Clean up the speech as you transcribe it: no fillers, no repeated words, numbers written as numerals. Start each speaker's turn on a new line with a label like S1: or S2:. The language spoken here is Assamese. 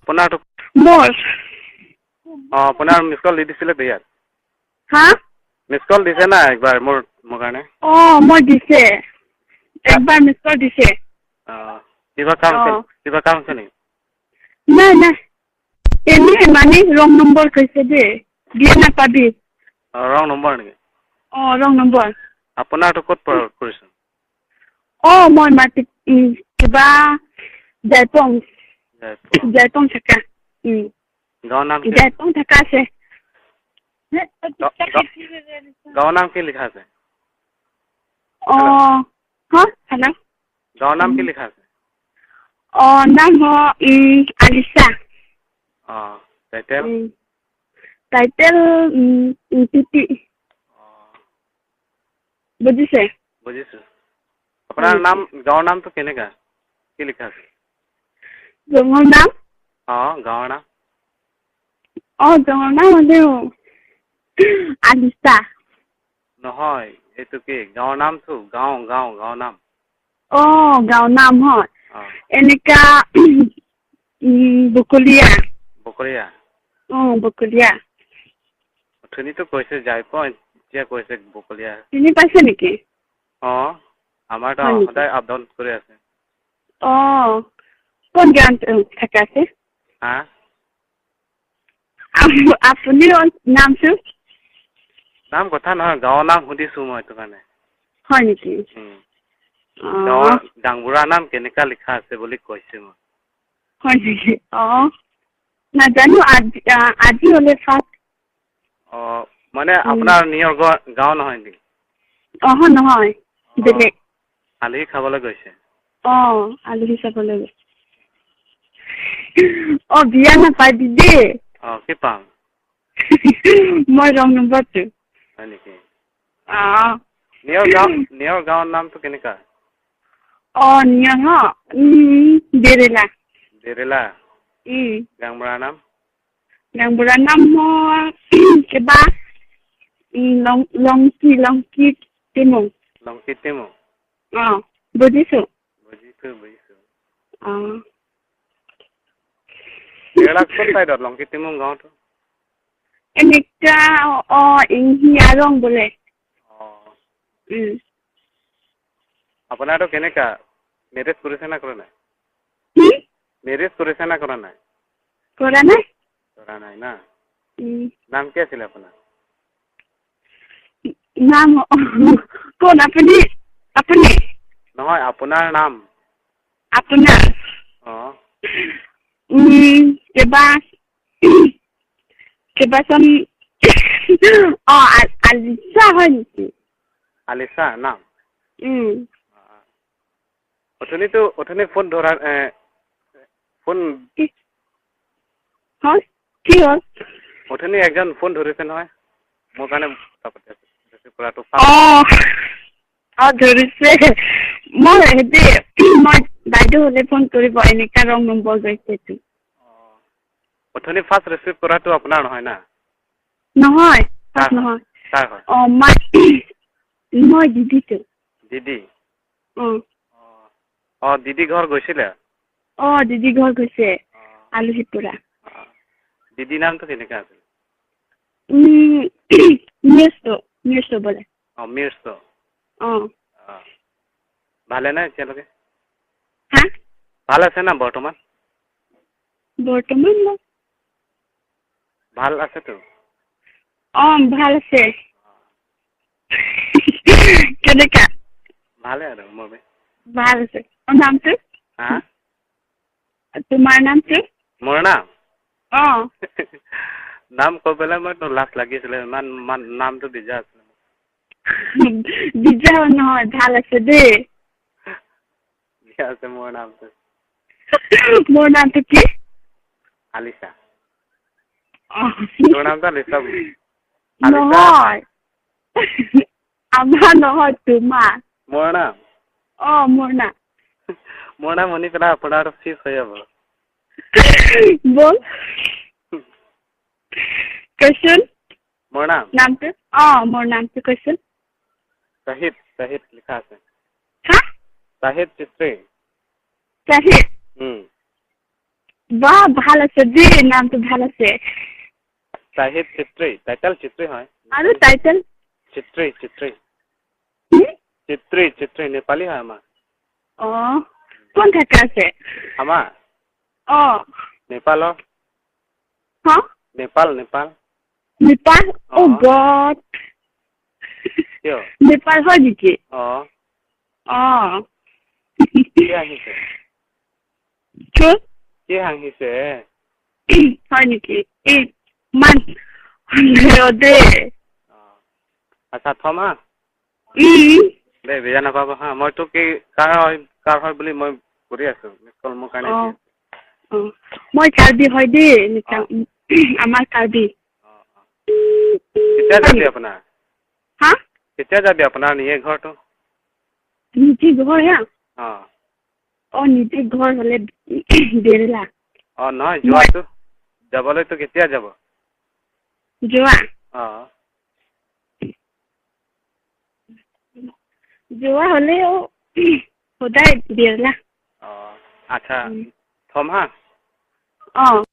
S1: আপোনাৰটো?
S2: মোৰ।
S1: অঁ, আপোনাৰ মিছ কল দি দিছিলে তো ইয়াত।
S2: হা?
S1: মিছ কল দিছে না একবাৰ মোৰ কাৰণে।
S2: অঁ, মই দিছে, একবাৰ মিছ কল দিছে।
S1: অঁ, কিবা কাম আছে? কিবা কাম আছে নেকি?
S2: নাই নাই, এনেই মানে ৰং নম্বৰ কৈছে দেই, বিয়া নাপাবি।
S1: অঁ, ৰং নম্বৰ নেকি?
S2: অঁ, ৰং নম্বৰ।
S1: আপোনাৰটো ক'ত কৰিছে?
S2: অঁ, মই মাটি কিবা জাইপং। জাইপং থাকা।
S1: গাঁৱৰ নাম কি?
S2: জাইপং থাকা আছে।
S1: গাঁৱৰ নাম কি লিখা আছে?
S2: অঁ, হেল্ল'।
S1: গাঁৱৰ নাম কি লিখা আছে?
S2: অঁ, নাম আলিছা।
S1: অঁ, টাইটেল?
S2: টাইটেল পিপি।
S1: অঁ।
S2: বুজিছে?
S1: বুজিছোঁ। আপোনাৰ নাম, গাঁৱৰ নামটো কেনেকা কি লিখা আছে?
S2: জঙৰ নাম?
S1: অঁ, গাঁৱৰ নাম।
S2: অঁ, জঙৰ নাম হ'লেও আলিছা।
S1: নহয়, এইটো কি গাঁৱৰ নামটো, গাঁৱৰ নাম।
S2: অঁ, গাঁৱৰ নাম হয়।
S1: অঁ।
S2: এনেকা বকলীয়া।
S1: বকলীয়া?
S2: অঁ, বকলীয়া।
S1: অথনিতো কৈছে যাই পোৱা, এতিয়া কৈছে বকলীয়া।
S2: চিনি পাইছে নেকি?
S1: অঁ, আমাৰতো
S2: হয় নেকি?
S1: সদায় আপ ডাউন কৰি আছে।
S2: অঁ, কোন গাঁৱত থাকা আছে?
S1: হা?
S2: আপুনি নামটো?
S1: নাম কথা নহয়, গাঁৱৰ নাম সুধিছোঁ মই সেইটো কাৰণে।
S2: হয় নেকি? অঁ।
S1: গাঁৱৰ গাঁওবুঢ়া নাম কেনেকা লিখা আছে বুলি কৈছে মই।
S2: হয় নেকি? অঁ, নাজানো, আজি হ'লে ফাৰ্ষ্ট।
S1: অঁ, মানে আপোনাৰ নিজৰ গাঁও নহয় নেকি?
S2: অঁ, নহয়, বেলেগ।
S1: আলহী খাবলৈ গৈছে?
S2: অঁ, আলহী চাবলৈ গৈছে। অঁ, বিয়া নাপাবি দেই।
S1: অঁ, কি পাম?
S2: মই ৰং নম্বৰটো।
S1: হয় নেকি?
S2: অঁ।
S1: নিজৰ গাঁৱৰ নামটো কেনেকা?
S2: অঁ, নিয়ৰ হ বেৰেলা।
S1: বেৰেলা? গাঁওবুঢ়াৰ নাম?
S2: গাঁওবুঢ়াৰ নাম কিবা লংকি, লংকি টেমুং।
S1: লংকি টেমুং?
S2: অঁ, বুজিছোঁ।
S1: বুজিছোঁ, বুজিছোঁ।
S2: অঁ।
S1: কেৰেলা কোন চাইডত লংকি টেমুং গাঁৱটো?
S2: এনেকা অঁ, ইংহি আৰং বোলে।
S1: অঁ। আপোনাৰটো কেনেকা, মেৰেজ কৰিছে না কৰা নাই? মেৰেজ কৰিছে না কৰা নাই?
S2: কৰা নাই।
S1: কৰা নাই না? নাম কি আছিলে আপোনাৰ?
S2: নাম কোন আপুনি? আপুনি?
S1: নহয়, আপোনাৰ নাম।
S2: আপোনাৰ?
S1: অঁ।
S2: কিবা কিবাচোন, অঁ, আলিছা হয় নেকি?
S1: আলিছা নাম? অথনি ফোন ধৰা, ফোন
S2: কি হয়, কি হ'ল?
S1: অথনি একজন ফোন ধৰিছে নহয় মোৰ কাৰণে, কথা পাতি আছে ৰিচিভ কৰাটো।
S2: অঁ অঁ, ধৰিছে। মই হেৰি, মই বাইদেউ হ'লে ফোন কৰিব, এনেকা ৰং নম্বৰ গৈছেতো।
S1: অঁ, অথনি ফাৰ্ষ্ট ৰিচিভ কৰাটো আপোনাৰ নহয় না?
S2: নহয়।
S1: কাৰ?
S2: ফাৰ্ষ্ট নহয়।
S1: কাৰ হয়?
S2: অঁ, মই দিদিটো।
S1: দিদি?
S2: অঁ।
S1: অঁ, দিদি ঘৰ গৈছিলে?
S2: অঁ, দিদি ঘৰ গৈছে আলহী পৰা।
S1: অঁ, দিদি নামটো কেনেকা আছিল?
S2: মিৰ্চ, মিৰ্চ বোলে।
S1: অঁ, মিৰ্চ।
S2: অঁ।
S1: অঁ, ভালে নাই এতিয়ালৈকে?
S2: হা?
S1: ভাল আছে না বৰ্তমান?
S2: বৰ্তমান
S1: ভাল আছেতো?
S2: অঁ, ভাল আছে। কেনেকা?
S1: ভালে আৰু মোৰ।
S2: ভাল আছে। অঁ, নামটো?
S1: হা?
S2: তোমাৰ নামটো?
S1: মোৰ নাম?
S2: অঁ।
S1: নাম কৈ পেলাই মইতো লাজ লাগিছিলে, ইমান নামটো বিজা আছিলে।
S2: বিজা নহয়, ভাল আছে দেই।
S1: বিজা আছে মোৰ নামটো।
S2: মোৰ নামটো কি?
S1: আলিছা।
S2: অঁ।
S1: তোৰ নামটো আলিছা?
S2: নহয়, আমাৰ নহয়, তোমাৰ।
S1: মোৰ নাম?
S2: অঁ, মোৰ নাম।
S1: মোৰ নাম শুনি পেলাই আপোনাৰ ফিক্স হৈ যাব।
S2: বল, কৈচোন।
S1: মোৰ নাম?
S2: নামটো, অঁ, মোৰ নামটো কৈচোন।
S1: চাহিদ, চাহিদ লিখা আছে।
S2: হা?
S1: চাহিদ চিত্ৰী।
S2: চাহিদ? বাহ, ভাল আছে দেই, নামটো ভাল আছে।
S1: চাহিদ চিত্ৰী, টাইটেল চিত্ৰী হয়।
S2: আৰু টাইটেল?
S1: চিত্ৰী, চিত্ৰী। চিত্ৰী, চিত্ৰী, নেপালী হয় আমাৰ।
S2: অ, কোন থাকা আছে?
S1: আমাৰ?
S2: অ।
S1: নেপালৰ।
S2: হা?
S1: নেপাল, নেপাল।
S2: নেপাল?
S1: অ।
S2: অ গড।
S1: কিয়?
S2: নেপাল হয় নেকি?
S1: অ।
S2: অ।
S1: কি হাঁহিছে?
S2: কি?
S1: কি হাঁহিছে?
S2: হয় নেকি? এই ইমান সন্দেহ দেই।
S1: অ, আচ্ছা, থম হা। দেই, বেয়া নাপাব হা। মই তোক কি কাৰ হয়, কাৰ হয় বুলি মই কৰি আছো। মিছ কল মোৰ কাৰণে
S2: অ।
S1: দি আছে।
S2: অ, মই কাৰ্বি হয় দেই। আমাৰ কাৰ্বি।
S1: অ অ, কেতিয়া যাবি আপোনাৰ?
S2: হা?
S1: কেতিয়া যাবি আপোনাৰ নিজে ঘৰটো?
S2: নিজে ঘৰ হা?
S1: অ।
S2: অ, নিজে ঘৰ হলে বেৰলা।
S1: অ, নহয়, যোৱাটো, যাবলৈতো কেতিয়া যাব?
S2: যোৱা?
S1: অ।
S2: যোৱা হলেও সদায় বেৰলা।
S1: অ, আচ্ছা, থম হা।
S2: অ।